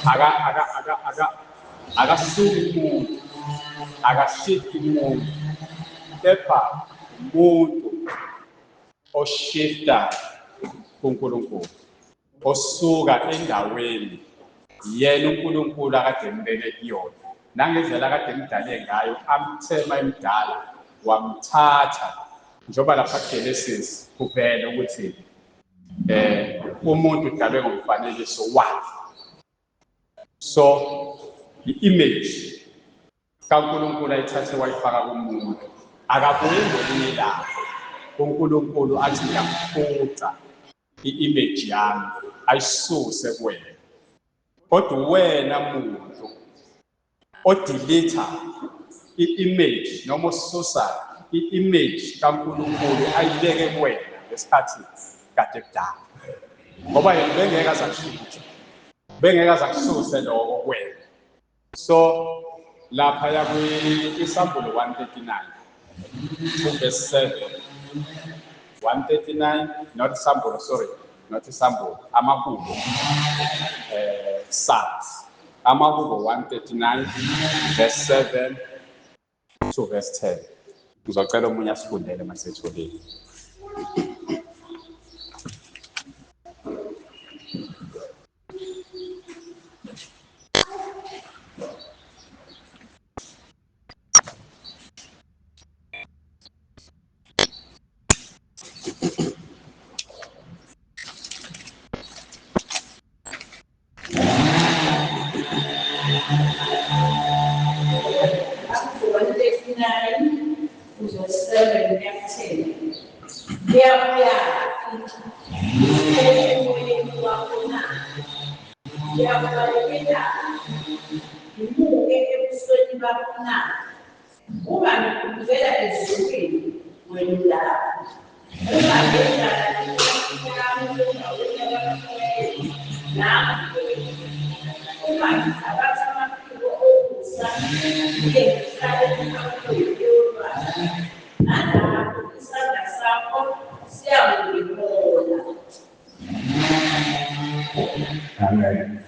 Aka aka aka aka akasuki umuntu, akashifti umuntu, kepha umuntu oshifta kuNkulunkulu, osuka endaweni yena uNkulunkulu akade embeke kuyona, nangendlela akade emdale ngayo, amthema emdala wamthatha. Njengoba lapha kuGenesis kuvele ukuthi umuntu udalwe ngomfanekiso wakhe. So i-image kaNkulunkulu ayithathe wayifaka kumuntu, akabuyi ngelinye ilanga uNkulunkulu athi ngiyakuphuca i-image yami ayisuse kuwena, kodwa wena muntu odelete i-image noma osusa i-image kaNkulunkulu ayibeke kuwena ngesikhathi kade kudala, ngoba yena bengeke aze akushintshe, bengeke aze akususe lokho kuwena. So lapha yakwi-Isambulo 139 verse 7, 139, not Isambulo, sorry, not Isambulo, Amahubo, Psalms, Amahubo 139 verse 7 to verse 10. Ngizocela omunye asifundele masetholile. Amen.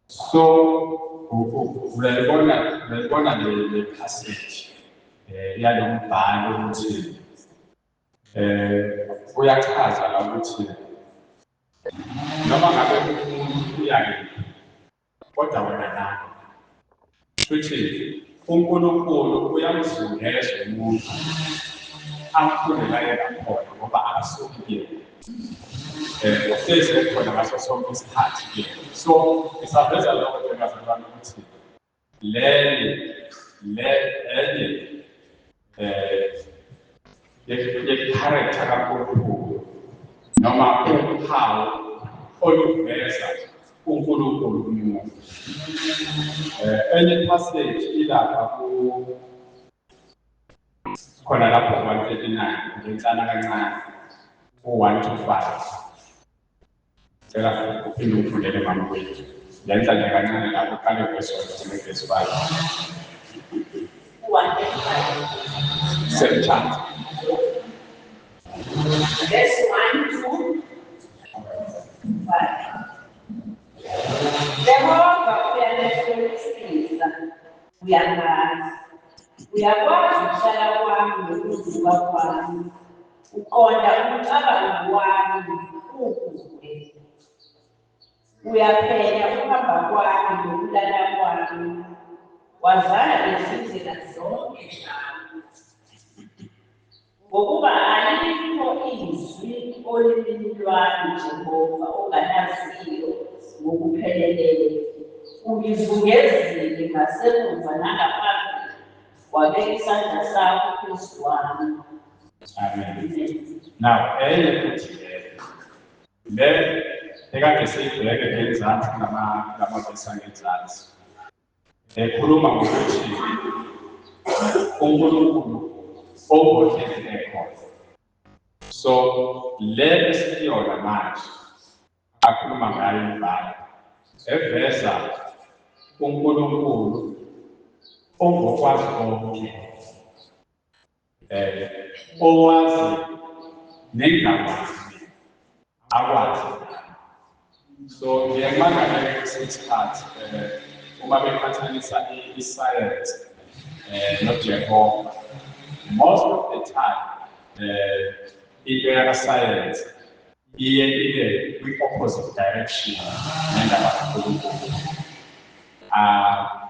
So uyayibona le passage yalo mbhalo ukuthi uyachaza la ukuthi noma ngabe umuntu uyakephi kodwa wena nawe, futhi uNkulunkulu uyamzungeza umuntu amfune la yena khona, ngoba akasuki kuyena, uhlezi ekhona ngaso sonke isikhathi kuyena. So isaveza lokho nje bazalwane ukuthi le enye ye-character kaNkulunkulu noma uphawu oluveza uNkulunkulu kumuntu. Enye passage ilapha ku khona lapho 139 ngensana kancane u-1 to 5. Cela uphinde ufundele mama wethu. Lenza nje kancane lapho uqale verse 1 to verse 5. Same chapter. Verse 1 to 5. Jehova uyalehlolisisa, uyangazi, uyakwazi ukuhlala kwami nokuvuka kwami, uqonda umcabango wami ukude. Uyaphenya ukuhamba kwami nokulala kwami, wazana nezindlela zonke zami. Ngokuba alikho izwi olimini lwami, Jehova, ongalaziyo ngokupheleleyo. Ungizungezile ngasemuva nangaphambili, wabeka isandla sakho phezu kwami. Amen. Now, enye futhi le ekade siyibheke ngenzansi ngamavesi angenzansi, ekhuluma ngokuthi uNkulunkulu ohlezi ekhona. So le esiyona manje akhuluma ngayo umbhalo eveza uNkulunkulu ongokwazi konke, owazi nengakwazi akwazi. So ngiyamangala kwesinye isikhathi uma beqhathanisa i-science noJehova. Most of the time into yaka-science iye ibe kwi-opposite direction nendaba kaNkulunkulu.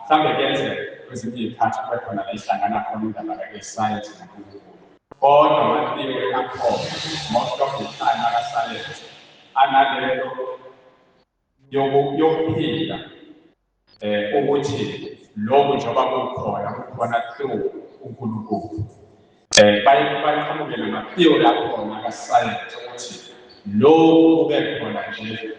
Mhlawumbe kuyenzeka kwezinye iy'khathi kube khona la ihlangana khona indaba ye-science noNkulunkulu. Kodwa ama-theory akhona most of the time aka-science analelo yokuphila ukuthi lokhu njengoba kukhona kukhona through uNkulunkulu. Bayiqhamuke nama-theory akhona aka-science ukuthi lokhu kube khona nje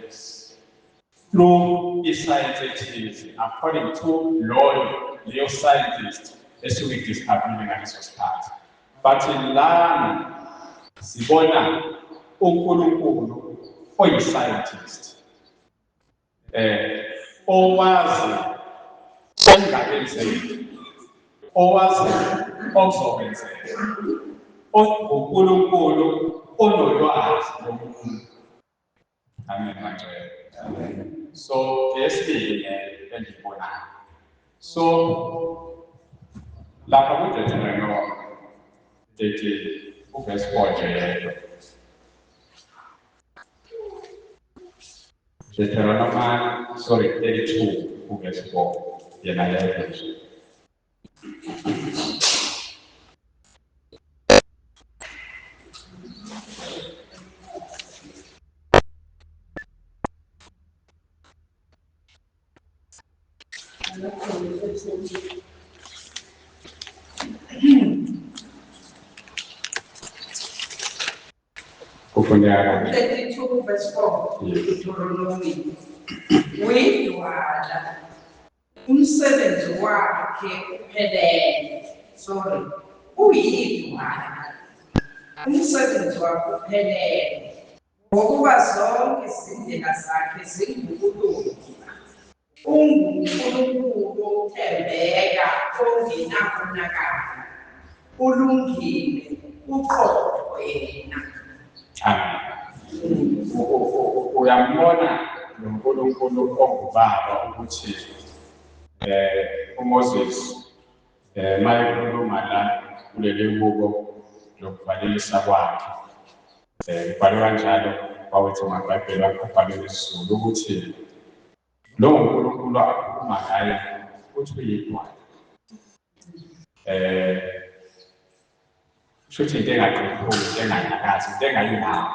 through i-science ethize according to loyo leyo scientist esuke idiscoverile ngaleso sikhathi. But lana sibona uNkulunkulu oyi-scientist owazi okungakenzeki, owazi okuzokwenzeka, uNkulunkulu onolwazi lomuntu. Amen mangcwele. So eyesibili engiyibonayo. So lapha kuDeuteronomy 13 uverse 4 nje yedwa. Deuteronomy, sorry, 32 uverse 4 yena yedwa nje. Kufundeka 32 verse 4. Yes. Deuteronomy. Uyidwala umsebenzi wakhe uphelele. Sorry. Uyidwala umsebenzi wakhe uphelele. Ngokuba zonke izindlela zakhe zingukulunga. UnguNkulunkulu othembeka ongenakonakala. Ulungile, uqotho yena. Amen. Uyambona lo Nkulunkulu ongubaba ukuthi uMoses mayekhuluma la kuleli hubo lokuvalelisa kwakhe kubhalwe kanjalo kwawethu amabhayibheli akubhalwe ngesiZulu ukuthi lo Nkulunkulu akhuluma ngaye uthi uyidwala. Shuthi into engaqephuki, into enganyakazi, into engayindawo.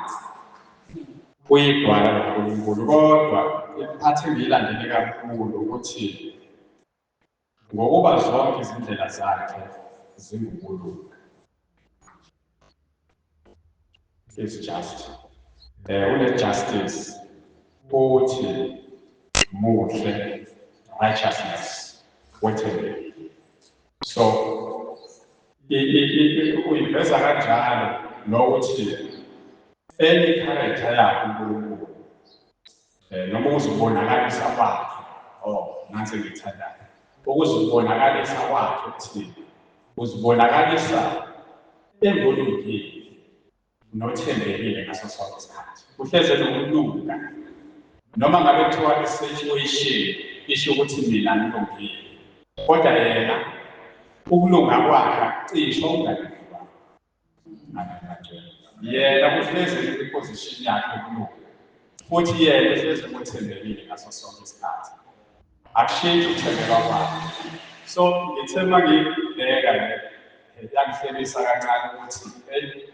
Uyidwala lo Nkulunkulu, kodwa iphathi engiyilandele kakhulu ukuthi ngokuba zonke izindlela zakhe zingukulunga. Is just. Une-justice, futhi muhle, righteousness, wethembekile. So uyiveza kanjalo nokuthi any character yakhe uNkulunkulu noma ukuzibonakalisa kwakhe, oh nansi engiyithandayo, ukuzibonakalisa kwakhe ukuthi uzibonakalisa engolungile nothembekile ngaso sonke isikhathi. Uhleze nokulunga. Noma ngabe kuthiwa i-situation isho ukuthi mina ngilungile, kodwa yena ukulunga kwakhe akucishe okungalungi kwakhe. Yena uhlezi kwiposition yakhe yokulunga, futhi yena uhlezi ngothembekile ngaso sonke isikhathi. Akushintshi ukuthembeka kwakhe. So ngithe uma ngibheka le yangihlekisa kancane ukuthi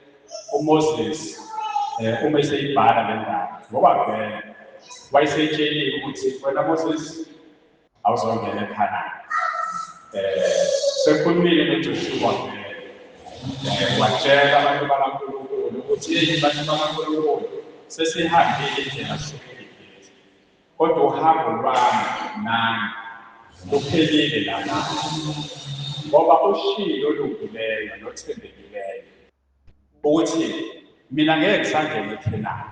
uMoses uma eseyibhala le ndaba, ngoba vele wayeseyitshelile ukuthi wena Moses awuzongena eKhanani. Sekhulumile noJoshua vele, watshela abantu bakaNkulunkulu ukuthi hey bantu bakaNkulunkulu sesihambile indlela sisuke eGibhithe, kodwa uhambo lwami nani luphelile lana, ngoba ushilo olungileyo nothembekileyo ukuthi mina ngeke ngisangene eKhenani.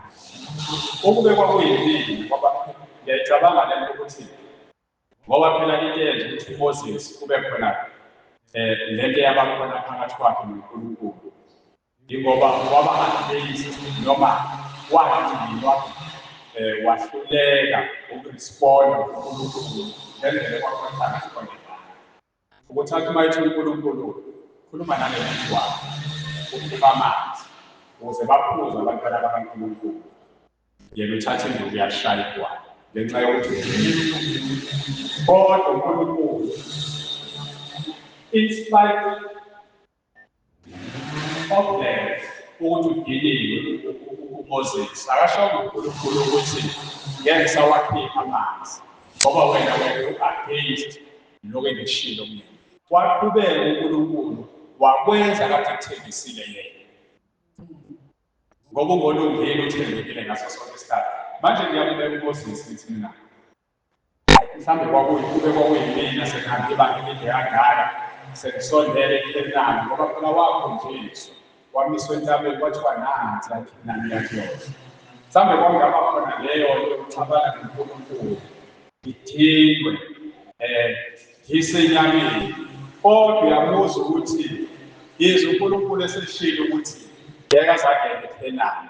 Ukube kwakuyimina, ngoba ngiyayicabanga le nto ukuthi ngoba phela into eyenza ukuthi uMoses kube khona lento eyabakhona phakathi kwakhe noNkulunkulu, ingoba waba at least noma wagcinwa Wahluleka ukuresponda kuNkulunkulu ngendlela ekwakufanele aresponde ngayo. Ukuthi athi uma ethi uNkulunkulu khuluma naleli wakho, ukhipha amanzi ukuze baphuze abantwana bakaNkulunkulu. Yena uthatha induku uyashaya igwala ngenxa yokuthi kodwa uNkulunkulu in spite of that ukuthi udiniwe uMoses akashongo uNkulunkulu ukuthi ngeke ngisawakhipha amanzi ngoba wena u-against lokho engikushilo kumina. Waqhubeka uNkulunkulu wakwenza kade ekuthembisile yena ngoba ungolungile uthembekile ngaso sonke isikhathi. Manje ngiyakubeka uMoses ngithi mina mhlawumbe kube kwakuyimina sekuhambe ibanga elide kangaka sekusondele eKhenani ngoba phela wakhonjiswa wamiswa entabeni kwathiwa nansi iKhenani yakuyona. Mhlawumbe kwakungaba khona leyo nto yokuxabana noNkulunkulu idinwe ngisenyameni, kodwa uyamuzwa ukuthi yizwe uNkulunkulu eseshilo ukuthi ngeke azangene eKhenani,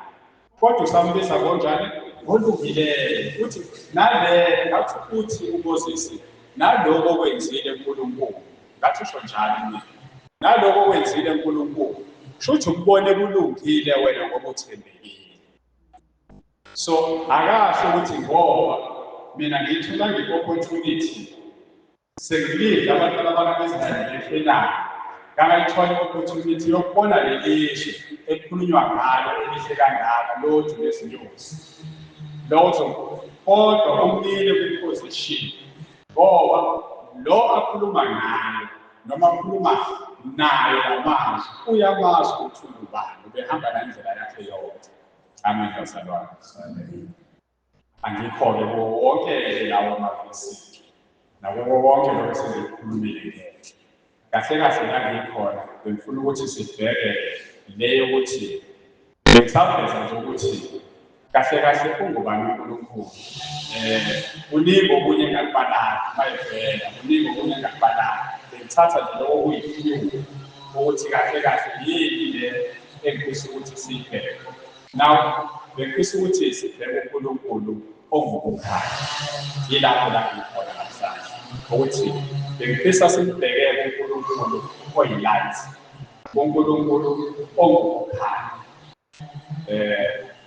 kodwa usambiza konjani ngolungileyo. Uthi nale ngathi uthi uMoses naloko okwenzile uNkulunkulu, ngathi usho njalo mina naloko okwenzile uNkulunkulu shuthi ukubone kulungile wena ngoba uthembekile. So akasho ukuthi ngoba mina ngiyithola nge-opportunity sengilidla abantwana baka-Israyeli eKhenani ngangayithola i-opportunity yokubona leli zwe ekukhulunywa ngalo elihle kangaka loju nezinyosi lotho, kodwa umile kwi-position ngoba lo akhuluma ngayo noma akhuluma naye lamazwi uyamazi ukuthi ungubani, ubehamba nandlela yakhe yonke. Amen bazalwane. Angikho-ke kuwo wonke lawo mavesi nakuwo wonke lokho sengikukhulumile ngeke. Kahle kahle la ngikhona bengifuna ukuthi sibheke le yokuthi bengisaveza nje ukuthi kahle kahle ungubani uNkulunkulu. Kuningi okunye engakubalanga mayivela, kuningi okunye engakubalanga. Bengithatha nje lokho okuyi-few ukuthi kahle kahle yini le engifisa ukuthi siyibheke. Now bengifisa ukuthi sibheke uNkulunkulu ongukukhanya. Yilapho la ngikhona namhlanje ukuthi bengifisa simbheke uNkulunkulu oyi-light, uNkulunkulu ongukukhanya.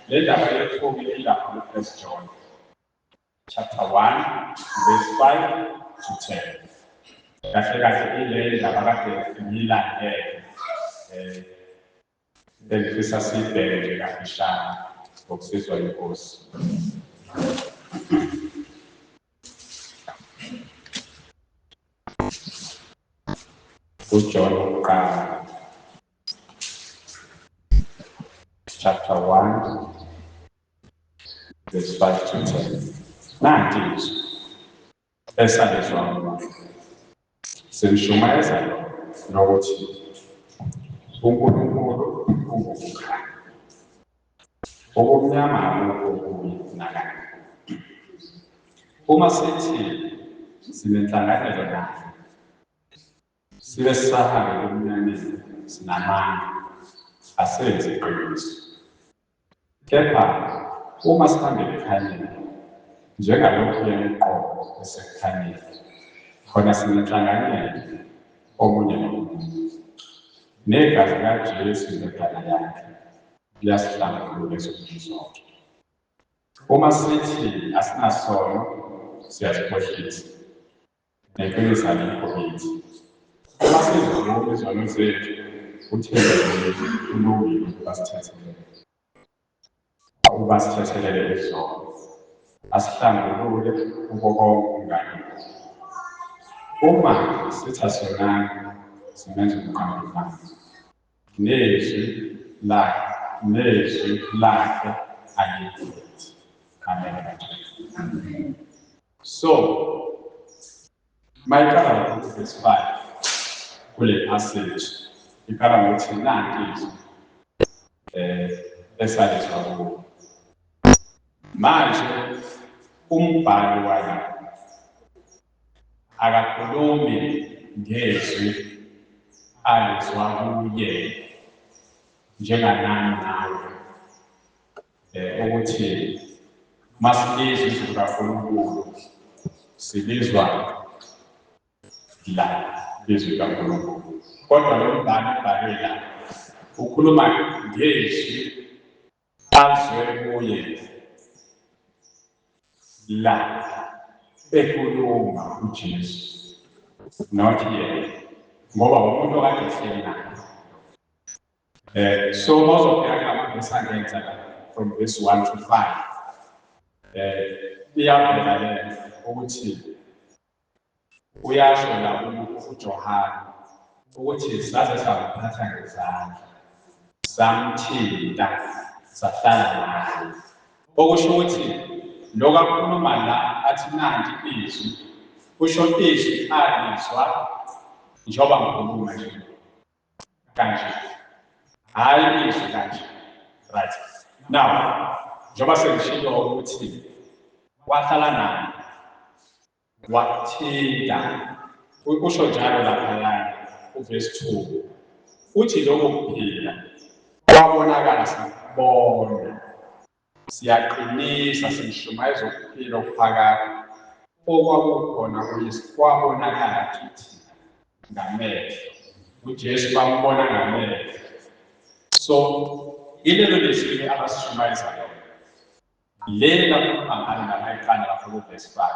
Le ndaba yethu ilapha ku-First John chapter 1 verse 5 to 10. Kahle kahle ile ndaba kade ngiyilandele bengifisa siyibheke nje kafishane ngokusizwa inkosi. UJohn wokuqala chapter 1 verse 5 to 10. Nanti izwi esalizwa nguye simshumayeza nokuthi uNkulunkulu ungukukhanya, ubumnyama abukho kuye nakanye. Uma sithi sinenhlanganelo naye sibe sisahamba ebumnyameni sinamanga, asenzi iqiniso. Kepha uma sihamba ekukhanyeni njengalokhu yena uqobo esekukhanyeni, khona sinenhlanganelo omunye nomunye, negazi likaJesu indodana yakhe liyasihlambulula ezonweni zonke. Uma sithi asinasono siyazikhohlisa, neqiniso alikho kithi. Uma sizivuma izono zethu, uthembekile ulungile ukuba sithethelele, ukuba sithethelele izono, asihlambulule kuko konke ukungalungi. Uma sithi asonanga, simenza umqambi, nezwi lakhe alikho kithi. Amen. So mayiqala ngokuthi verse 5 kule passage iqala ngokuthi nanti izwi esalizwa kuwo. Manje umbhali wala akakhulumi ngezwi alizwa kuye njenganami nawe, ukuthi Masilizwe izwi likaNkulunkulu, silizwa la izwi likaNkulunkulu. Kodwa lo mbhalo ubhalwe la ukhuluma ngezwi azwe kuye la ekhuluma uJesu, not yena, ngoba umuntu okade ehleli naye. So mawuzobheka lamavesi angenhla la from verse 1 to 5, iyavela le ukuthi uyasho la uJohane ukuthi saze samuphatha ngezandla, samthinta, sahlala naye. Okusho ukuthi lokho akhuluma la athi nanti izwi, kusho izwi alizwa njengoba ngikhuluma nje kanje, hhayi izwi kanje. Right now, njengoba sengishilo ukuthi wahlala naye, wathinta, usho njalo laphayana uvesi 2, uthi lokho kuphila kwabonakala sakubona, siyaqinisa, simshumayeza ukuphila okuphakade okwakukhona kuYesu, kwabonakala kithi ngamehlo. uJesu bambona ngamehlo. So ilelo lizwi abasishumayeza lona le lakhuluma ngalo lapha eqala lapho kuvesi 5,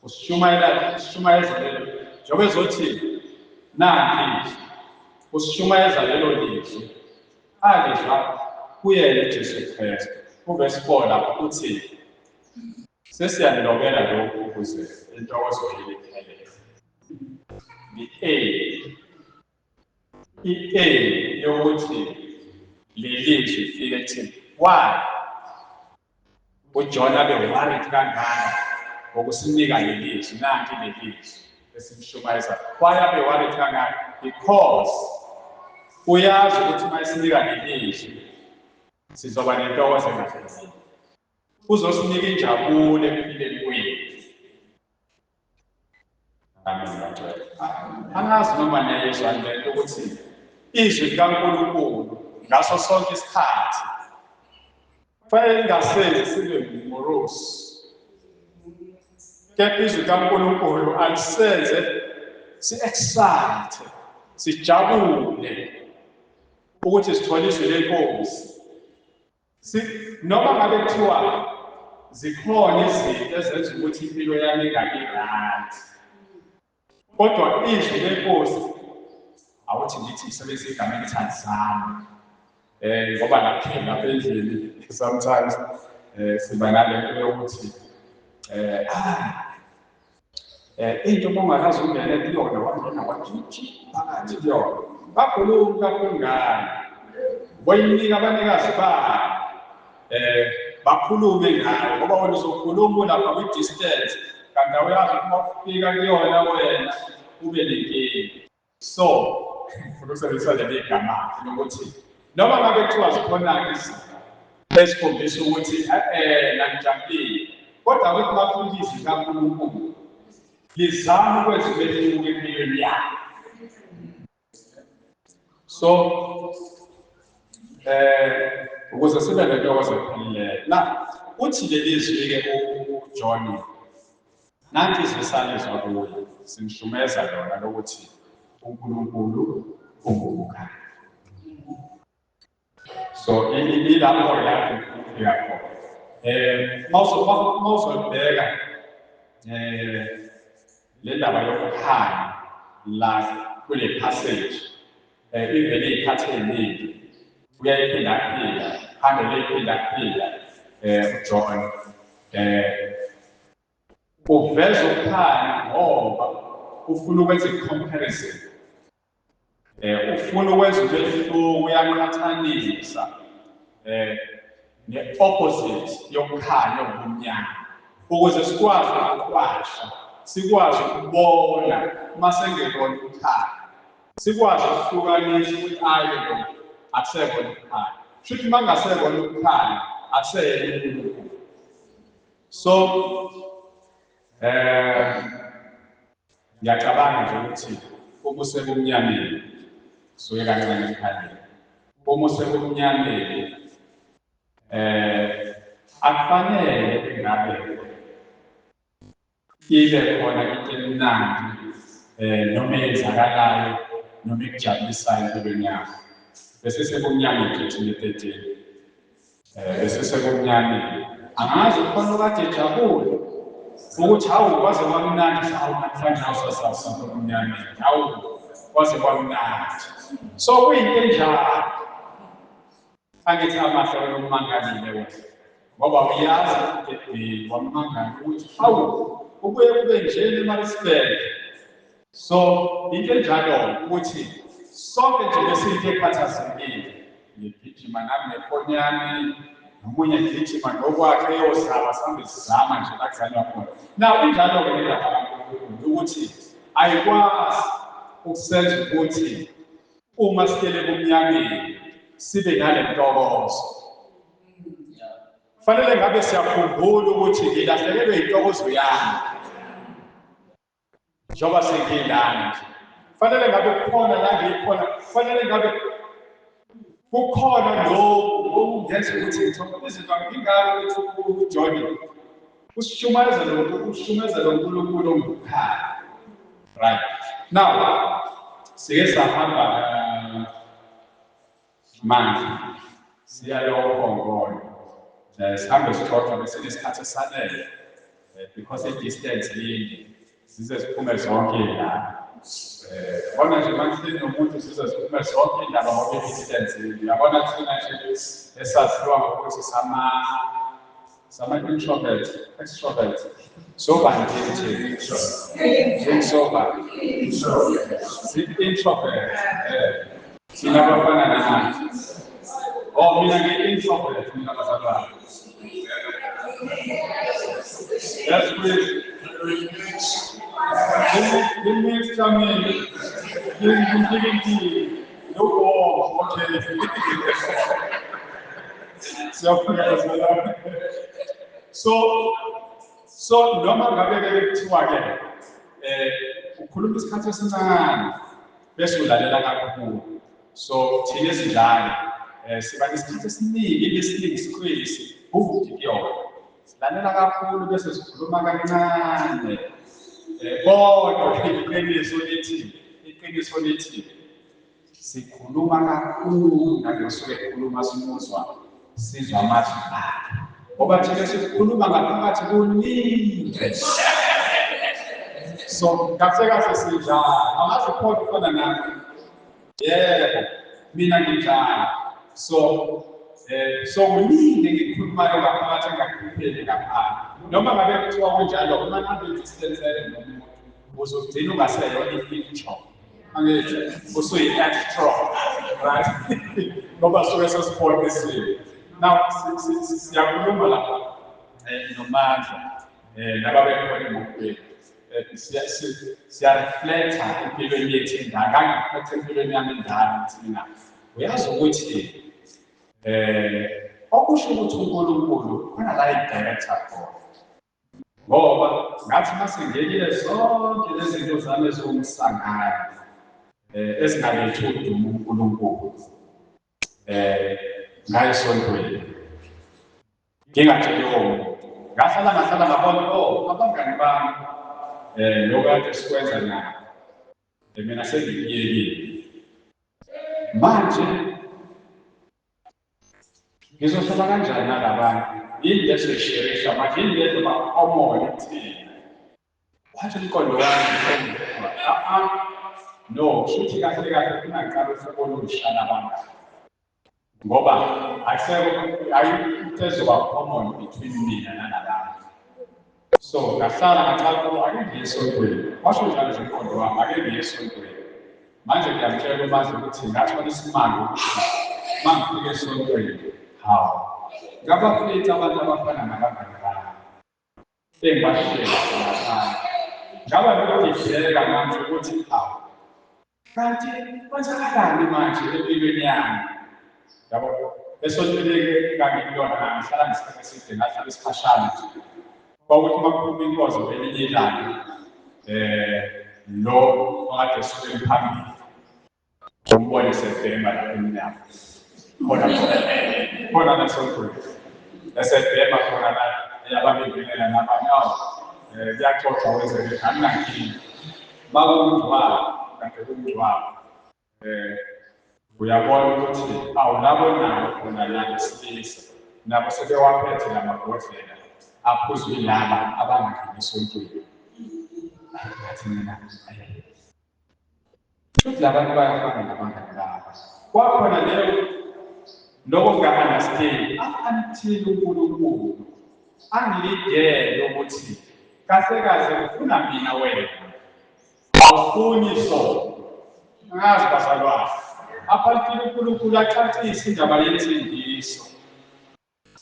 usishumayeza lelo, njengoba ezothi nanti izwi, usishumayeza lelo lizwi alizwa kuyena uJesu Kristu. Kuvesi 4 lapho uthi sesiyanilobela lokhu ukuze intokozo yenu iphelele. I-A yokuthi leli zwi ifike kuthini? Why uJohn abe worried kangaka ngokusinika leli zwi, nanti leli zwi esimshumayeza? Why abe worried kangaka? Because uyazi ukuthi uma esinika leli zwi sizoba nentokozo engapheliyo, uzosinika injabulo ekuphileni kwethu. Amen. Bangcwele, angazi noma niyayizwa lento ukuthi izwi likaNkulunkulu ngaso sonke isikhathi kufanele lingasenzi sibe morose, kepha izwi likaNkulunkulu alisenze si-excite, sijabule ukuthi sithole izwi lenkosi. Noma ngabe kuthiwa zikhona izinto ezenza ukuthi impilo yami ingabi right, kodwa izwi lenkosi, awuthi ngithi ngisebenzise igama elithi alizami, ngoba lapha endlini sometimes siba nalento yokuthi into uma ungakaze ungene kuyona, wangena wajiji phakathi kuyona, bakhuluma kakhulu ngayo, boyinika abanikazi bayo, bakhulume ngayo, ngoba wena uzokhuluma lapha kwi-distance, kanti awuyazi uma ufika kuyona wena ube nenkinga. So ngifuna ukusebenzisa leli gama lokuthi noma ngabe kuthiwa zikhona izinto esikhombisa ukuthi nangijampile, kodwa ukuthi bafuna izwi likaNkulunkulu lizama ukwenza umehluko empilweni yakho. So ukuze sibe nentokozo epheleleyo. Na uthi leli zwi-ke uJohn, nanti izwi salizwa kuye, simshumeza lona lokuthi uNkulunkulu ungukukhanya. So ilapho lapho ufika khona. Mawuzobheka le ndaba yokukhanya la kule passage, ivele iy'khathi ey'ningi uyayiphinda-phinda, phambili eyiphinda-phinda uJohn uveza ukukhanya ngoba ufuna ukwenza i-comparison, ufuna ukwenza umehluko, uyaqhathanisa ne-opposite yokukhanya obumnyama, ukuze sikwazi ukuqwasha, sikwazi ukubona uma sengekona ukukhanya, sikwazi ukuhlukanisa ukuthi hayi lo akusekona ukukhanya, shuthi uma kungasekona ukukhanya akuseyena uNkulunkulu. So ngiyacabanga nje ukuthi uma usebumnyameni suke kancane ekukhanyeni, uma usebumnyameni Akufanele ngabe ibe khona into emnandi noma eyenzakalayo noma ekujabulisayo empilweni yakho. Bese sekumnyama nje thina 13. Bese sekumnyama. Angazi ukhona okade ejabule ukuthi hawu kwaze kwamnandi, hawu namhlanje awusasasa kumnyama, hawu kwaze kwamnandi. So kuyinto enjalo. Angithi amahle wena ummangalile wena, ngoba uyazi ukuthi wamangala ukuthi hawu kubuye kube njena eMaritzburg. So into enjalo ukuthi sonke nje besiyinto ekhathazekile. Ngigijima nami nefoni yami, nomunye egijima nokwakhe eyozama, sihambe sizama nje la kuzanywa khona. Now injalo-ke indaba kaNkulunkulu ukuthi ayikwazi ukusenza ukuthi uma sihlele ebumnyameni sibe nale ntokozo. Fanele ngabe siyakhumbula ukuthi ngilahlekelwe intokozo yami njengoba sengilana nje. Fanele ngabe kukhona la ngikhona, fanele ngabe kukhona lokhu okungenza ukuthi ngithole izinto. Ngingako ukuthi uJohn usishumayeza lokhu, usishumayeza lo Nkulunkulu ongukukhanya. Right. Now sike sahamba manje siya lokhongolo. Sihambe sixoxa besinesikhathi esanele because i-distance yinde size siphume zonke la. Bona nje manje nomuntu size siphume zonke indaba ngoba i-distance yinde. Uyabona thina nje esaziwa ngokuthi sama introvert, extrovert. So bani nje introvert. Introvert. Thina abafana nami. Oh, mina ngi-introvert, mina bazalwane. Yes, please. Give me. Give. Okay. So noma ngabe ke kuthiwa ke ukhuluma isikhathi esincane bese ulalela kakhulu. So thina esinjalo siba nesikhathi esiningi listening skills bhuti kuyona. Silalela kakhulu bese sikhuluma kancane. Kodwa iqiniso lithi sikhuluma kakhulu nalosuke ekhuluma simuzwa sizwa amazwi akhe. Ngoba thina sikhuluma ngaphakathi kuningi. So kahle kahle sinjalo. Angazi khona ufana nami. Yebo, mina nginjalo. So so kuningi engikhulumayo ngaphakathi engakukhupheli ngaphandle. Noma ngabe kuthiwa kunjalo, uma ngabe distance nomuntu uzogcina ungaseyona i-intro. Angithi usuyi-extro, right? Ngoba suke sesiphoqisiwe. Now siyakhuluma lapha noMandla nababekhona emokweni. Siyareflecta empilweni yethu endala, ngangireflecta empilweni yami endala ukuthi mina uyazi ukuthi okusho ukuthi uNkulunkulu khona la i-director khona. Ngoba ngathi masengiyekile zonke lezi zinto zami eziwumsangano ezingalethi udumo uNkulunkulu ngaye esontweni ngingatsheli omuntu. Ngahlala ngabona abangani bami lokho kade sikwenza nabo mina sengikuyekile. Manje ngizohlala kanjani nalabantu? Yini leso isherisha manje, yini leso bakomoya kuthina? Wathi umqondo wami no, shuthi kahle kahle kungaqala uhlobo olusha nabangani. Ngoba akusekho ayikho ezoba common between mina nalabantu. So ngahlala ngacabanga ake ngiye esontweni. Washo njalo nje umqondo wami, ake ngiye esontweni. Manje ngiyamtshela uMandla ukuthi ngathola isimanga ukuthi uma ngifika esontweni, hawu, ngabafica abantu abafana nabangani bami engibashiye ngaphandle. Ngaba nokudideka manje ukuthi hawu, kanti kwenzakalani manje empilweni yami? Yabo, esontweni engangikulona ngihlala ngesikhathi eside, ngahlala isikhashana nje. Kwakuthi uma kuphuma inkonzo ngelinye ilanga, lo okade esuke phambili umbone sebhema lapha emnyango khona nasontweni. Esebhema khona la yababingelela nabanye awu kuyaxoxwa wenzeke anginankinga. Makuwumngcwabo kade kuwumngcwabo uyabona ukuthi awu labo nabo khona la besilisa nabo sebewaphethe lamabhodlela aphuzwa yilaba abangangeni esontweni. Ngathi mina futhi labantu bayafana nabangani babo. Kwakhona leyo lokho kunga-understand up until uNkulunkulu angilidele ukuthi kahle kahle ufuna mina wena awufuni so angazi bazalwane. Up until uNkulunkulu acacise indaba yensindiso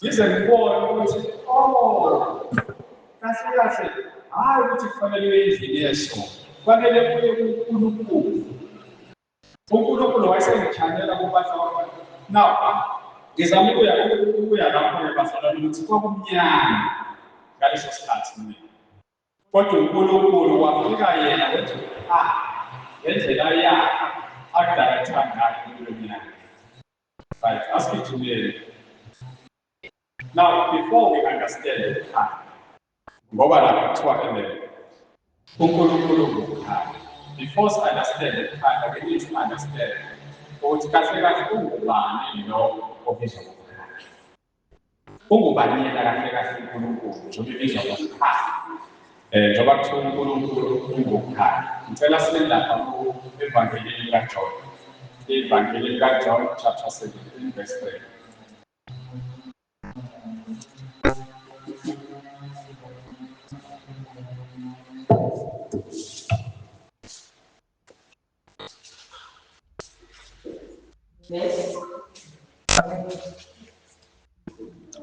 ngize ngibone ukuthi oh kahle kahle hhayi ukuthi kufanele uye endlini yesonto, kufanele uye kuNkulunkulu. uNkulunkulu wayesengitshanela kubantu abafana. Now ngizama ukuya lapho-ke bazalwane ukuthi kwakumnyama ngaleso sikhathi mina, kodwa uNkulunkulu wafika yena wenza ukukhanya ngendlela yakhe akudaretha ngayo empilweni yakhe. Right, asigijimele. Now before we understand ukukhanya, ngoba lapha kuthiwa ele uNkulunkulu ngukukhanya. Before si understand ukukhanya, we need to understand ukuthi kahle kahle ungubani lo obizwa ngokukhanya. Ungubani yena kahle kahle uNkulunkulu njengoba ibizwa ngokukhanya. Njengoba kuthiwa uNkulunkulu ungukukhanya. Ngicela sibe lapha evangelini likaJohn. Ivangeli likaJohn chapter 17 verse 3. Verse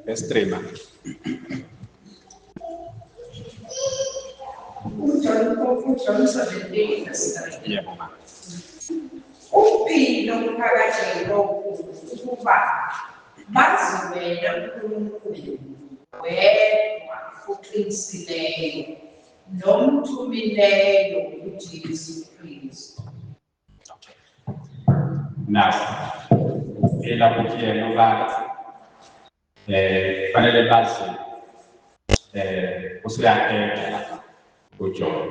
Verse 3 ma. uJohn 17 verse 3. Yebo ma. Ukuphila okuphakade lokhu ukuba bazi wena uNkulunkulu wedwa oqinisileyo nomthumileyo uJesu Kristu. Now, ukuphila kukuyena ubaba kufanele bazi usuyaqeda lapha uJohn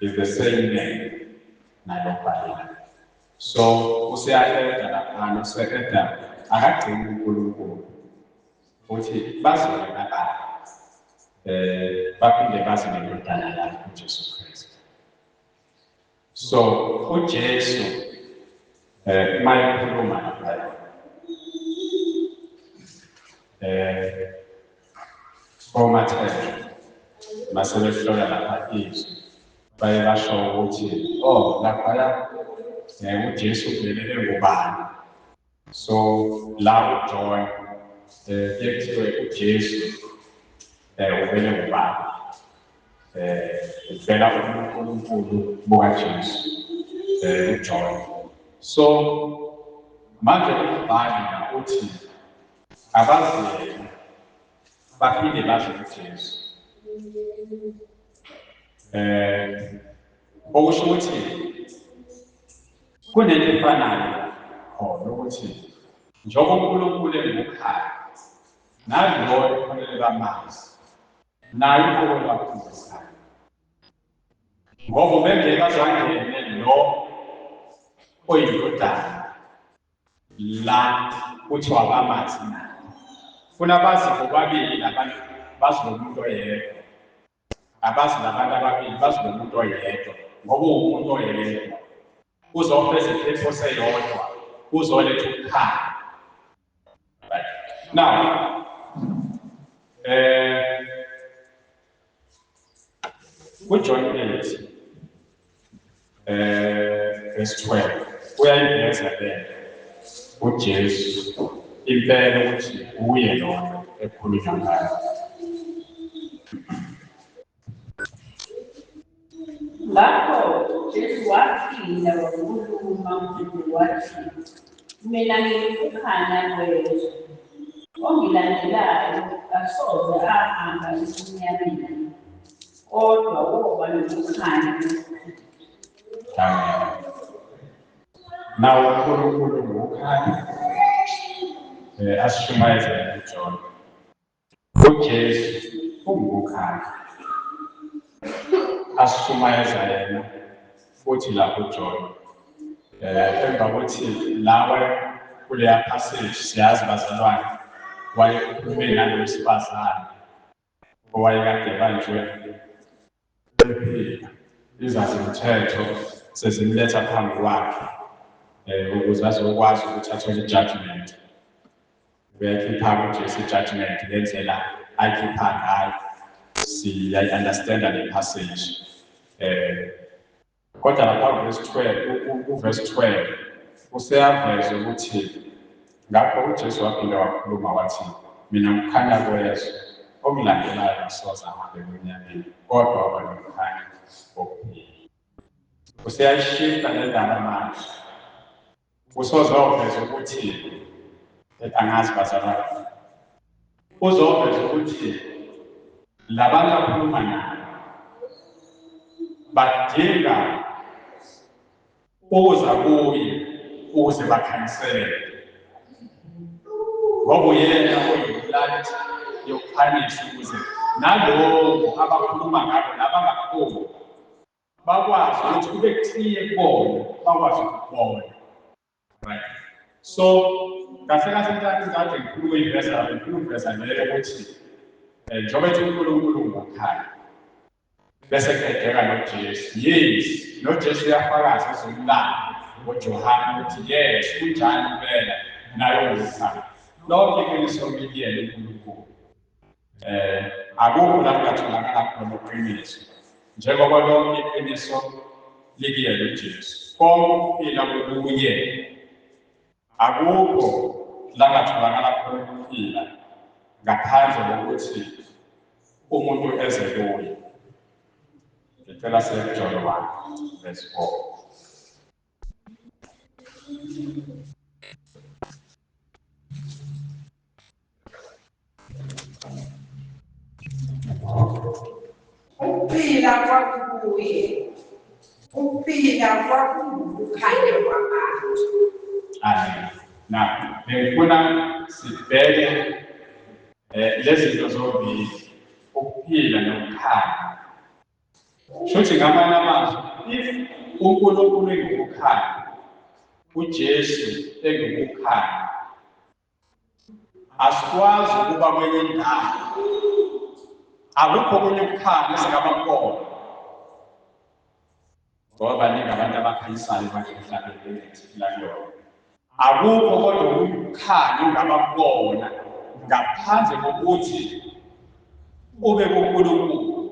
is the same name nalo bhalile. So usuyaqeda laphana, useqeda akagcini uNkulunkulu uthi bazi wena baba baphinde bazi nendodana yakhe uJesu Kristu. So uJesu mayekhuluma lapha oMathewu masebehlola lapha izwi baye basho ukuthi oh laphaya uJesu velele ngubani. So la uJohn kuye kuthiwe uJesu uvele ngubani, uvela uNkulunkulu bukaJesu uJohn. So manje umbhali la uthi abazi yena baphinde bazi uJesu. Okusho ukuthi kunento efanayo khona ukuthi njengoba uNkulunkulu engukukhanya nalo kufanele bamazi naye uqobo lwakhe ungukukhanya, ngoba ubengeke azangene lo oyindodana la kuthiwa bamazi naye. Funa bazi bobabili labantu, bazi lo muntu oyedwa, abazi labantu ababili, bazi lo muntu oyedwa, ngoba uwumuntu oyedwa uzofeza ipurpose eyodwa, uzoletha ukukhanya. Right. Now kuJohn 8 verse 12 uyayiveza le uJesu impela ukuthi uye lona ekhulunywa ngayo. Ngakho Jesu waphinda wakhuluma kubo wathi, mina ngiyikukhanya kwezwe, ongilandelayo kasoze ahamba ebumnyameni, kodwa woba nokukhanya kokuphila. Amen. Nawo uNkulunkulu ngukukhanya. Asishumayeze uJohn. uJesu ungukukhanya asishumayeza yena futhi lapho uJohn. Emva kokuthi lawe kuleya passage siyazi bazalwane wayekhulume nalo wesifazane owayekade ebanjwe ephila, izazimthetho sezimletha phambi kwakhe ukuze azokwazi ukuthi athole i-judgment. Uyayikhipha uJesu i-judgment ngendlela ayikhipha ngayo, siyayi-understanda le passage. Kodwa lapha kuverse 12, kuverse 12 useyaveza ukuthi ngakho uJesu waphinde wakhuluma wathi, mina ukukhanya kwezwe, ongilandelayo asoze ahambe ebumnyameni, kodwa waba nokukhanya kokuphila. Useyayishifta le ndaba manje, usozoveza ukuthi angazi bazalwane, uzoveza ukuthi labantu akhuluma nabo badinga ukuza kuye ukuze bakhanyiseleke, ngoba uyena oyi-light yokukhanyisa ukuze nalowo abakhuluma ngabo nabangakuboni bakwazi ukuthi kube clear kubona, bakwazi ukubona. Right. So kahle kahle into ngifuna ukuyiveza, ngifuna ukuveza leyo ukuthi njengoba ethi uNkulunkulu ngukukhanya bese kuqedeka noJesu. Yes, noJesu uyafakaza ezweni lakhe ngoJohane ukuthi yes, kunjani impela naye ungukukhanya. Lonke iqiniso likuyena uNkulunkulu. Akukho la kungatholakala khona iqiniso, njengoba lonke iqiniso likuyena uJesu. Konke ukuphila kukuye, akukho la kungatholakala khona ukuphila ngaphandle kokuthi umuntu eze kuye. Ngicela siye kuJohn 1 verse 4. Ukuphila kwakukuye, ukuphila kwakungukukhanya kwabantu. Amen. Now, ngifuna sibheke lezi zinto zombili, ukuphila nokukhanya. Shuthi ngamanye amazwi, if uNkulunkulu engukukhanya, uJesu engukukhanya, asikwazi ukuba kwenye indawo. Akukho okunye ukukhanya esingaba kubona, ngoba baningi abantu abakhanyisayo manje emhlabeni esiphila kuyona. Akukho kodwa okunye ukukhanya ongaba kubona ngaphandle kokuthi ube kuNkulunkulu,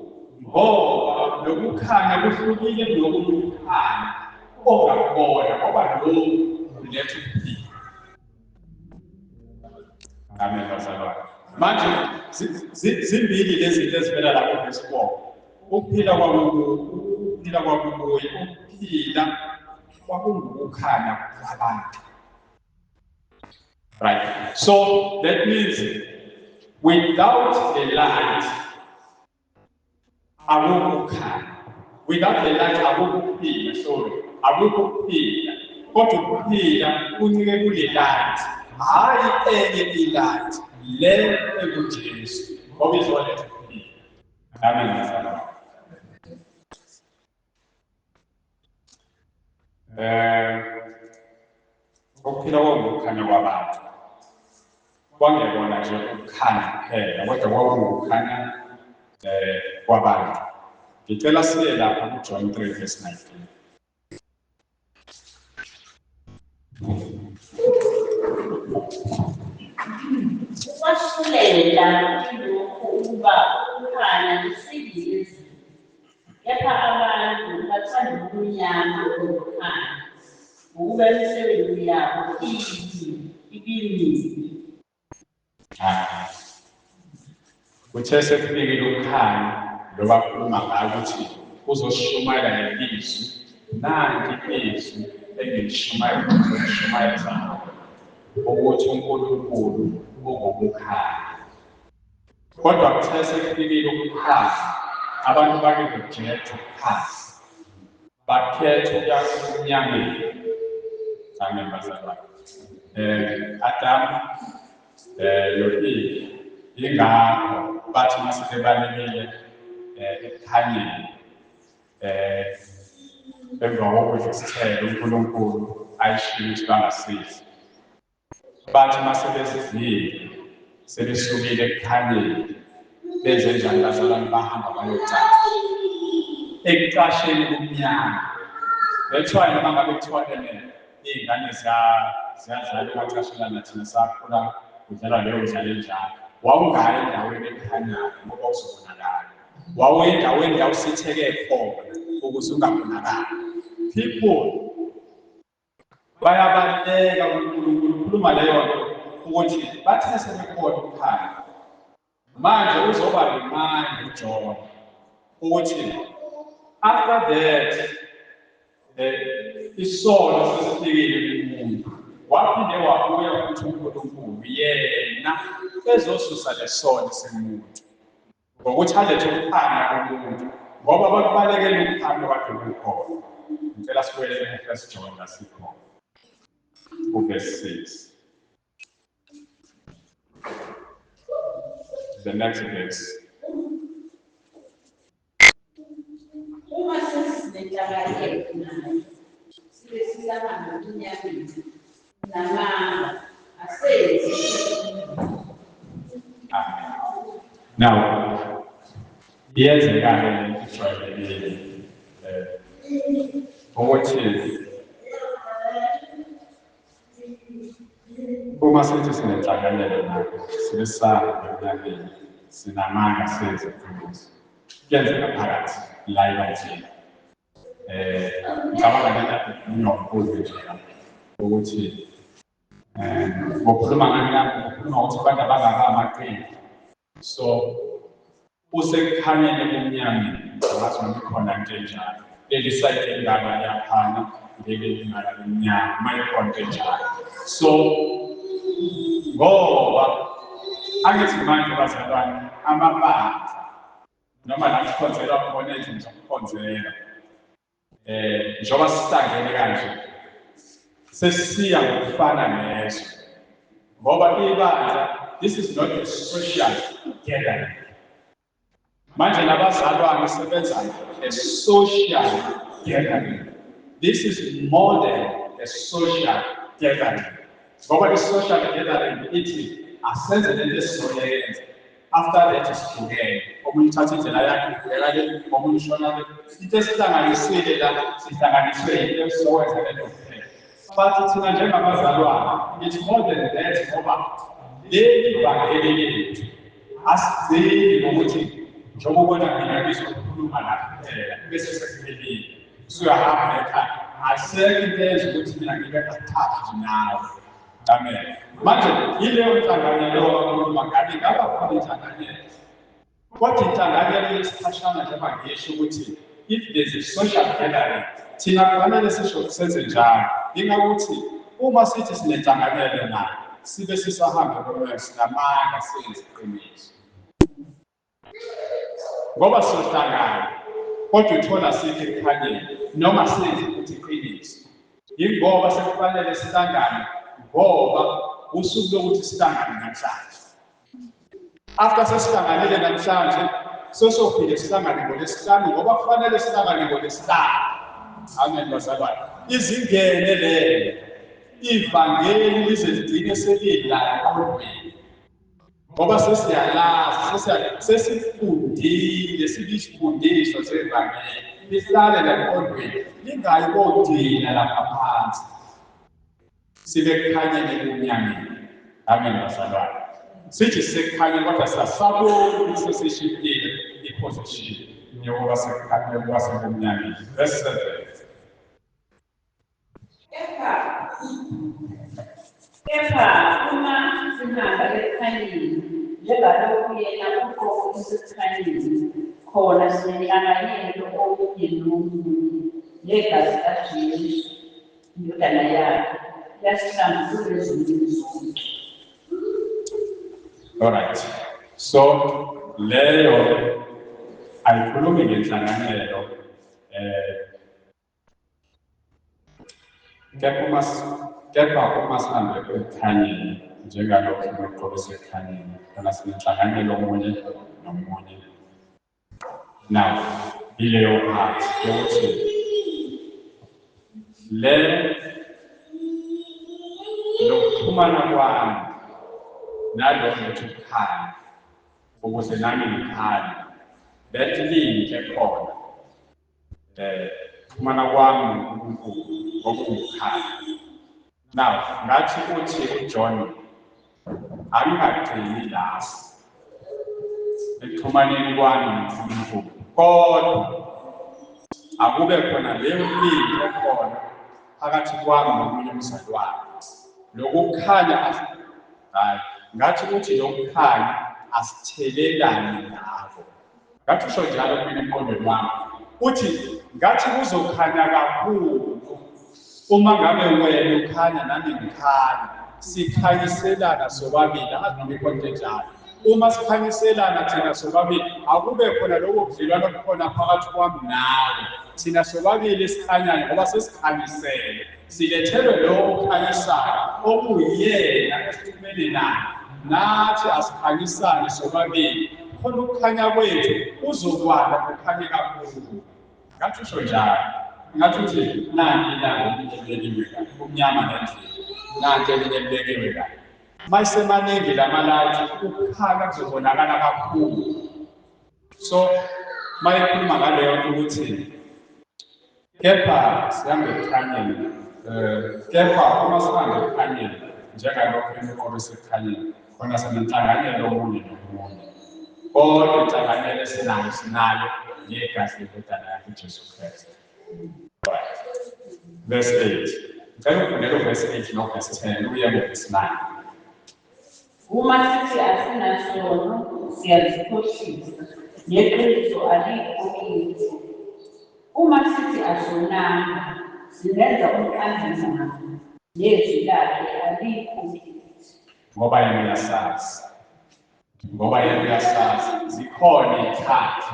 ngoba lokukhanya kuhlukile kulokunye ukukhanya ongakubona, ngoba lokhu kuletha ukuphila. Amen bazalwane. Manje zimbili lezi zinto ezivela lapho verse 4. Ukuphila kwakukuye, ukuphila kwakungukukhanya kwabantu. Right. So that means without the light akukho ukukhanya. Without the light akukho ukuphila, sorry. Akukho ukuphila. Kodwa ukuphila kuncike kule light. Hhayi enye i-light, le enguJesu, ngoba izoletha ukuphila. Amen bazalwane. Ukuphila kwakungukukhanya kwabantu. Kwangekona nje ukukhanya kuphela, kodwa kwakungukukhanya kwabantu. Ngicela siye lapha kuJohn 3 verse 19. Ukwahlulela kulokhu ukuba ukukhanya kufikile ezweni, kepha abantu bathanda ubumnyama kunokukhanya, ngokuba imisebenzi yabo ibimibi. Kuthe sekufikile ukukhanya, lo bakhuluma ngayo ukuthi uzoshumayela ngelizwi, nanti izwi engilishumayela, ngizolishumayeza ukuthi uNkulunkulu ungukukhanya. Kodwa kuthe sekufikile ukukhanya, abantu bake reject ukukhanya, bakhetha ukuya ebumnyameni. Amen bazalwane. Adam no-Eve Yingakho bathi uma sebebalekile ekukhanyeni, emva kokudla isithelo uNkulunkulu ayishiye ukuthi bangasidli. Bathi uma sebesidlile, sebesukile ekukhanyeni, benze njani bazalwane? Bahamba bayocasha. Ekucasheni kumnyama. That's why noma ngabe kuthiwa iy'ngane ziyadlala emacashelana, thina sakhula kudlalwa leyo mdlalo enjalo. Wawungayi endaweni ekhanyayo ngoba uzobonakala. Wawuya endaweni la usitheke khona ukuze ungabonakali. People bayabaleka kuNkulunkulu, khuluma leyo nto ukuthi bathe sebekhona ukukhanya. Manje uzoba remind uJohn ukuthi after that isono sesifikile kumuntu, waphinde wabuya futhi uNkulunkulu yena ezosusa lesono semuntu ngokuthi alethe ukukhanya kumuntu, ngoba bakubalekela ukukhanya okade kukhona. Ngicela sibuyele ku-First John la sikhona ku-verse 6. The next verse. Uma sesinenhlanganyelo naye, sibe sisahamba emnyameni, namanga, asenzi. Amen. Now, iyenzeka-ke le nto ijwayelekile, ukuthi uma sithi sinenhlanganyelo naye, sibe sisahamba emnyameni, sinamanga, senze iqiniso. Kuyenzeka phakathi la ebandleni. Ngicabanga lena ikhulunywa nje ukuthi ngokukhuluma ngani lapho, ngokukhuluma ngokuthi abantu abangaka amaqembu. So usekukhanyeni ebumnyameni, ngathi noma ikhona into enjalo. Leli side elingaka liyakhanya, leli elingaka limnyama, uma ikhona into enjalo. So ngoba angithi manje bazalwane, amabandla noma la kukhonzelwa khona endlini zokukhonzela, njengoba sihlangene kanje, sesiya ngokufana nezwe. Ngoba ibandla, this is not a social gathering. Manje nabazalwane sebenza a social gathering. This is more than a social gathering. Ngoba i-social gathering ithi asenze lento esizoyenza. After that sihlukene. Omunye uthatha indlela yakhe ubheka le, omunye ushona le. Into esihlanganisile la, sihlanganiswe into esizowenza lento kuphela. But thina njengabazalwane, it's more than that, ngoba leli vangeli lethu asigcini ngokuthi njengoba ubona mina ngizokhuluma la kuphela bese sekuphelile, usuyahamba ekhaya. Asekho into eyenza ukuthi mina ngibe attached nawe. Amen. Manje yileyo nhlanganyelo abakhuluma ngayo, ingaba khona inhlanganyelo, kodwa inhlanganyelo yesikhashana, njengoba ngisho ukuthi if there's a social gathering, thina kufanele sisho senze njalo. Ingakuthi uma sithi sinenhlanganyelo nayo, sibe sisahamba komoya, sinamanga, senze iqiniso. Ngoba sizohlangana, kodwa uthola sikho ekukhanyeni noma senze ukuthi iqiniso. Yingoba sekufanele sihlangane, ngoba usuku lokuthi sihlangane namhlanje. After sesihlanganile namhlanje, sesophinde sihlangane ngoLwesihlanu, ngoba kufanele sihlangane ngoLwesihlanu. Amen bazalwane. Izingene leyo ivangeli lize ligcine selila emqondweni, ngoba sesiyalazi, sesifundile, sibisifundiswa sevangeli, lihlale emqondweni, lingayi kogcina lapha phansi. Sibe kukhanyeni ebumnyameni. Amen bazalwane. Sithi sekukhanye, kodwa sasaboni ukuthi sesishintile i-position yokuba sekukhanye, yokuba sebumnyameni. Verse 7. Kepha uma sihamba ekukhanyeni, njengalokhu yena uqobo esekukhanyeni, khona sinenhlanganyelo omunye nomunye, negazi likaJesu indodana yakhe liyasihlambulula ezonweni zonke. All right. So leyo ayikhulumi ngenhlanganyelo, kepha uma sihambe ekukhanyeni njengalokhu noqobo sekukhanyeni, khona sinenhlanganyelo omunye nomunye. Now, ileyo part yokuthi le lokuxhumana kwami nalokho ukuthi ukukhanya ukuze nami ngikhanye, that link ekhona xhumana kwami noNkulunkulu ngokukhanya. Now, ngathi uthi uJohn angingagcini lapho ekuxhumaneni kwami noNkulunkulu, kodwa akube khona leyo link ekhona phakathi kwami nomunye umzalwane. Lokukhanya, hayi, ngathi uthi lokukhanya asithelelane ngako. Ngathi usho njalo kumina emqondweni wami, uthi ngathi kuzokhanya kakhulu uma ngabe wena ukhanya nami ngikhanya, sikhanyiselana sobabili. Angazi noma ikhona into enjalo. Uma sikhanyiselana thina sobabili, akube khona lokho budlelwano obukhona phakathi kwami nawe, thina sobabili sikhanyayo, ngoba sesikhanyisele, silethelwe lowo okhanyisayo okuyena esixhumene naye, nathi asikhanyisane sobabili, khona ukukhanya kwethu kuzokwanda kukhanye kakhulu. Ngathi usho njalo, ngathi uthi nanti ilanga elinye libekiwe kahle, kumnyama nendlela, nanti elinye libekiwe kahle. Mayisemaningi lamalayithi, ukukhanya kuzobonakala kakhulu. So mayekhuluma ngaleyo nto ukuthi kepha sihambe ekukhanyeni, kepha uma sihambe ekukhanyeni njengalokho imiqondo esekukhanyeni, khona sinenhlanganyelo omunye nomunye, kodwa inhlanganyelo esinayo sinayo ngegazi lendodana yakhe uJesu Kristu. Right. Verse 8. Ngicela ukufundela uverse 8 no verse 10 uye ku-verse 9. Uma sithi asinasono, siyazikhohlisa, neqiniso alikho kithi. Uma sithi asonanga, singenza umqambi nezwi lakhe alikho kithi. Ngoba yena uyasazi. Ngoba yena uyasazi. Zikhona izikhathi.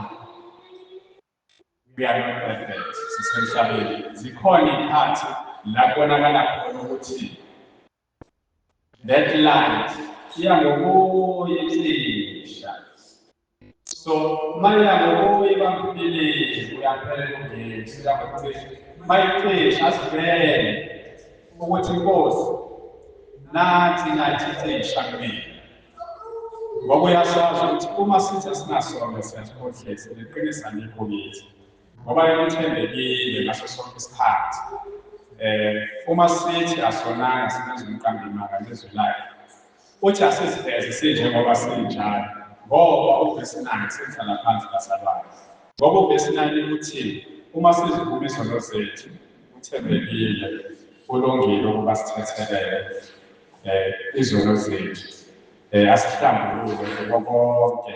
We are not perfect. Sisemhlabeni. Zikhona izikhathi la kubonakala khona ukuthi that light iya ngokuyicisha. So maya ngokuyi bamphilile uyaphela ugesi uyakucisha. Mayicisha asivele ukuthi Nkosi nathi light icisha kumina. Ngoba uyasazi ukuthi uma sithi asinasono siyazikhohlisa, neqiniso alikho kithi. Ngoba yena uthembekile ngaso sonke isikhathi. Uma sithi asonanga singenza umqambi manga nezwi lakhe. Uthi asiziveze sinjengoba sinjalo, ngoba uvesi 9 senhlala phansi bazalwane. Ngoba uvesi 9 uthi uma sizivuma izono zethu, uthembekile, ulungile ukuba sithethelele izono zethu, asihlambulule kuko konke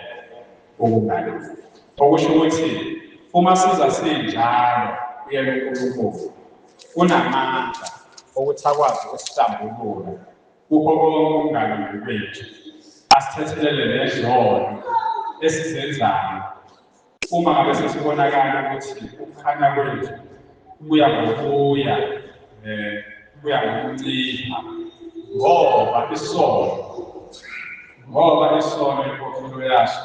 ukungalungi. Okusho ukuthi uma siza sinjalo kuyena uNkulunkulu unamandla okuthi akwazi ukusihlambulula kukho konke ukungalungi kwethu, asithethelele nezono esizenzayo. Uma ngabe sesibonakala ukuthi ukukhanya kwethu kuya ngokuya, kuya ngokuncipha, ngoba isono inkokhelo yaso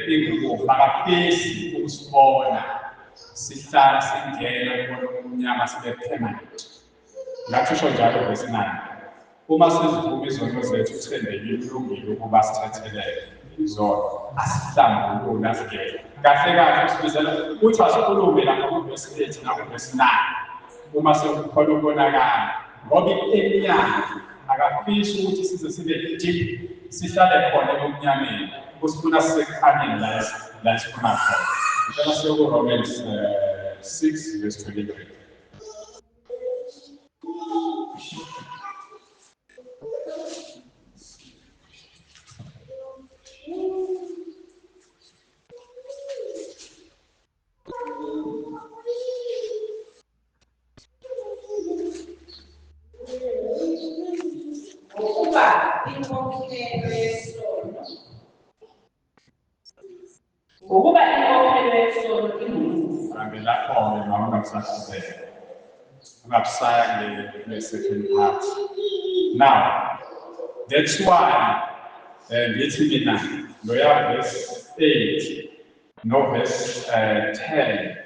ingukufa. Akafisi ukusibona sihlala singena kubona omnyama sibe permanent. Ngathi usho njalo verse 9. Uma sizivuma izono zethu, uthembekile, ulungile ukuba sithethelele izono, asihlambulule, asigeze. Kahle kahle usibizela uthi asikhulume lapha ku-verse 8 naku-verse 9 uma sekukhona ukonakala, ngoba emnyama akafisi ukuthi size sibe deep, sihlale khona ebumnyameni, usifuna sisekukhanyeni la esifuna khona. Ngicela siye ku-Romans 6 verse 23. Ngokuba inkokhelo yesono, ngokuba inkokhelo yesono ingukufa. Ngabe lapho-ke mama ungakusaqhubeka, ungabusaya kule second part. Now, That's why ngithi mina loya verse 8 no verse 10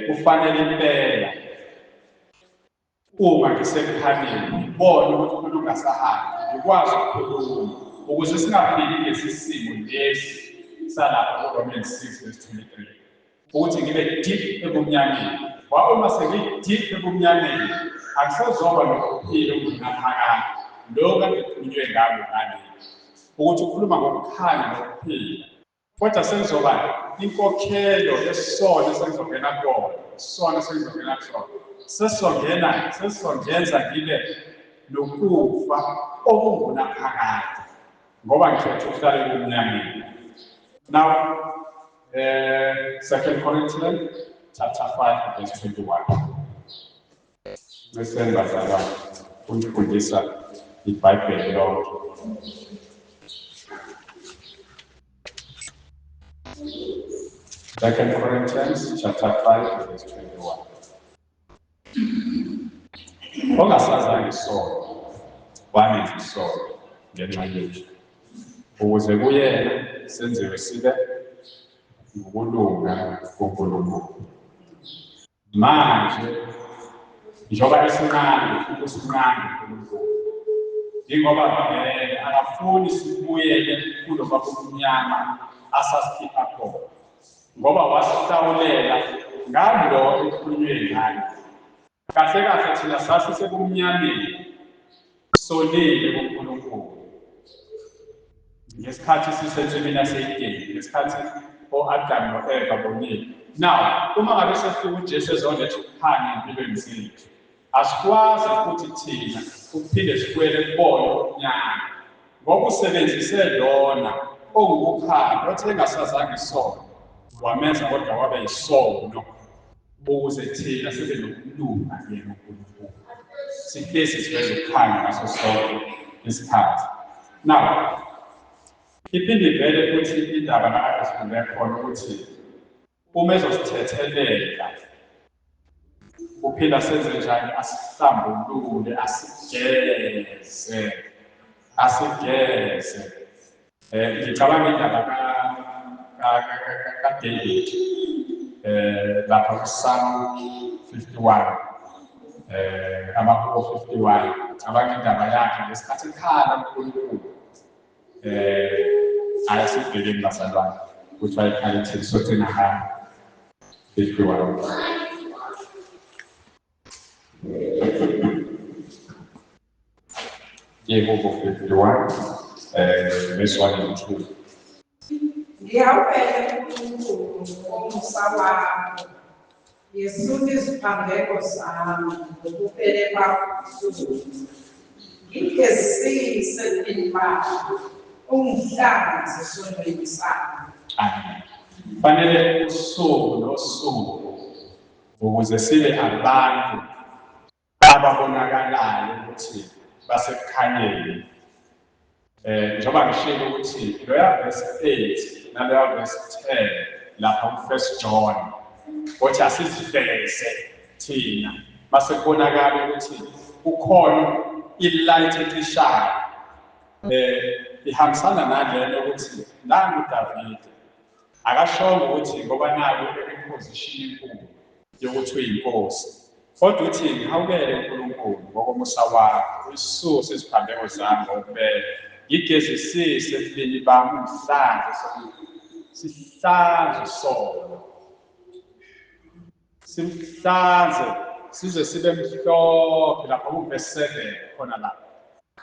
kufanele impela uma ngisekukhanyeni ngibone ukuthi umuntu ungasahambi, ngikwazi ukukhuluma ukuze singafiki lesi simo lesi salapha ku-Romans 6 verse 23, ukuthi ngibe deep ebumnyameni. Ngoba uma sengi-deep ebumnyameni akusazoba nokuphila okungunaphakade, lokhu kade kukhulunywe ngako ngale, ukuthi ukhuluma ngokukhanya nokuphila, kodwa sengizoba inkokhelo yesono esengizongena kona, isono esengizongena kusona sesizongena, sesizongenza ngibe nokufa okungunaphakade, ngoba ngikhetha ukuhlala ebumnyameni. Now, 2 Corinthians chapter 5 verse 21. Bese bazalwane uyifundisa iBhayibheli lonke. 2 Corinthians chapter 5 verse 21. Ongasazange isono, wamenza isono ngenxa yethu, ukuze kuyena senziwe sibe ngokulunga kuNkulunkulu. Manje njengoba esinqanda, futhi usinqanda uNkulunkulu, yingoba vele akafuni sibuyele kuloba bumnyama asasikhipha khona, ngoba wasihlawulela ngalo ekukhulunywe ngayo. Kahle kahle thina sasisebumnyameni, sonile kuNkulunkulu ngesikhathi sisensimini yaseYideni, ngesikhathi o-Adamu no-Eva bonile. Now, uma ngabe sefika uJesu ezoletha ukukhanya empilweni zethu, asikwazi futhi thina ukuphinde sibuyele kubona ubumnyama, ngoba usebenzise lona ongukukhanya othe engasazange isono, wamenza kodwa wabe yisono, ukuze thina sibe nokulunga yena uNkulunkulu, sihlezi siveze ukukhanya ngaso sonke isikhathi. Now, iphinde ivele futhi indaba la kade sifunde khona ukuthi uma ezosithethelela uphila senze njani, asihlambulule, asigeze, asigeze. Ngicabanga indaba kaDavid lapha ku-Psalm 51, amahubo 51. Ngicabanga indaba yakhe ngesikhathi ekhala uNkulunkulu. Ayasibhekeni bazalwane ukuthi wayekhala ethini, sogcina ngayo 51. Ihubo 51, verse 1 and 2. Ngihawukele uNkulunkulu ngomusa wakho, yesula iziphambeko zami ngobubele bakho obukhulu. Ngigezise ebubini bakho, ungihlanze esonweni sami. Amen. Fanele usuku nosuku ukuze sibe abantu ababonakalayo ukuthi basekukhanyeni. Njengoba ngishilo ukuthi loya verse 8 naloya verse 10 lapha ku-1 John, othi asiziveze thina mase kubonakala ukuthi kukhona i-light ecishayo, ihambisana nalento ukuthi nangu uDavide akashongo ukuthi ngoba naku eku-position enkulu yokuthi uyinkosi, kodwa uthi ngihawukele uNkulunkulu ngokomusa wakho, uyisuse iziphambeko zami ngobubele, ngigezisise ebubini bami, ungihlanze, sihlanze isono, simhlanze size sibe mhlophe. Lapha ku-verse 7 khona lapha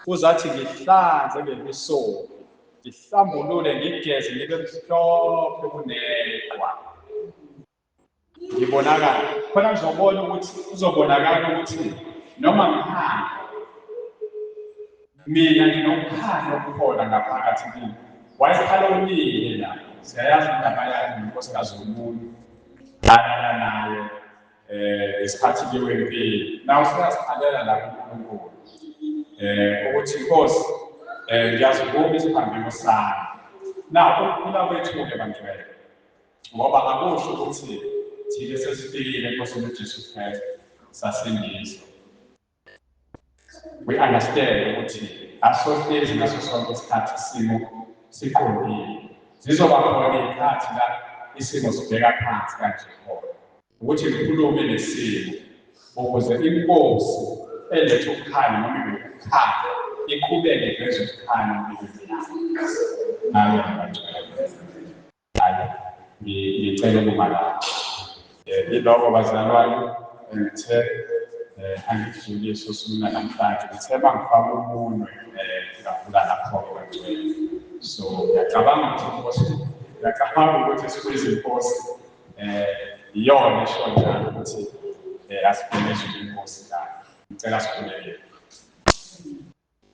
uzathi ngihlanze ngemisophi, ngihlambulule, ngigeze, ngibe mhlophe kuneqhwa, ngibonakala khona. Ngizobona ukuthi kuzobonakala ukuthi noma ngihamba mina nginokukhanya okukhona ngaphakathi kimi. Wayekhala onile la, siyayazi indaba yakhe nonkosikazi womuntu alala naye ngesikhathi kuyiwe empini. Nawe useyazikhalela la kuNkulunkulu ukuthi Nkosi, ngiyazivuma isiphambeko sami. Now, ukuphila kwethu-ke bangcwele, ngoba akusho ukuthi thina sesifikile eNkosini uJesu Kristu sasindiswa. We understand ukuthi asohlezi ngaso sonke isikhathi isimo siqondile. Zizoba khona iy'khathi la isimo sibheka phansi kanje khona. Ukuthi ngikhulume nesimo ukuze inkosi eletha ukukhanya noma ibe ukukhanya iqhubeke iveze ukukhanya empilweni yakho. Amen, bangcwele. Hayi, ngicela ukuma lapho. Yiloko bazalwane engithe angikudlulise osukwini namhlanje. Ngithe uma ngifaka umunwe ngavula lapho-ke bangcwele. So ngiyacabanga ukuthi inkosi, ngiyacabanga ukuthi sibiza inkosi iyona esho njalo ukuthi asibheke ezwini lenkosi la. Ngicela sikhuleke.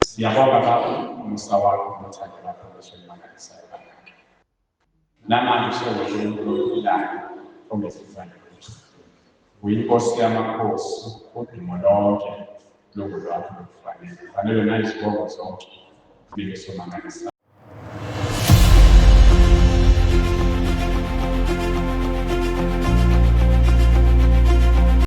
Siyabonga Baba umusa wakho nothando lwakho olusimangalisayo kangaka. Namanje usewuNkulunkulu ophilayo ongezifane lutho. Uyinkosi yamakhosi, udumo lonke lungolwakho lukufanele. Ufanelwe nayizibongo zonke, Mike somangalisayo.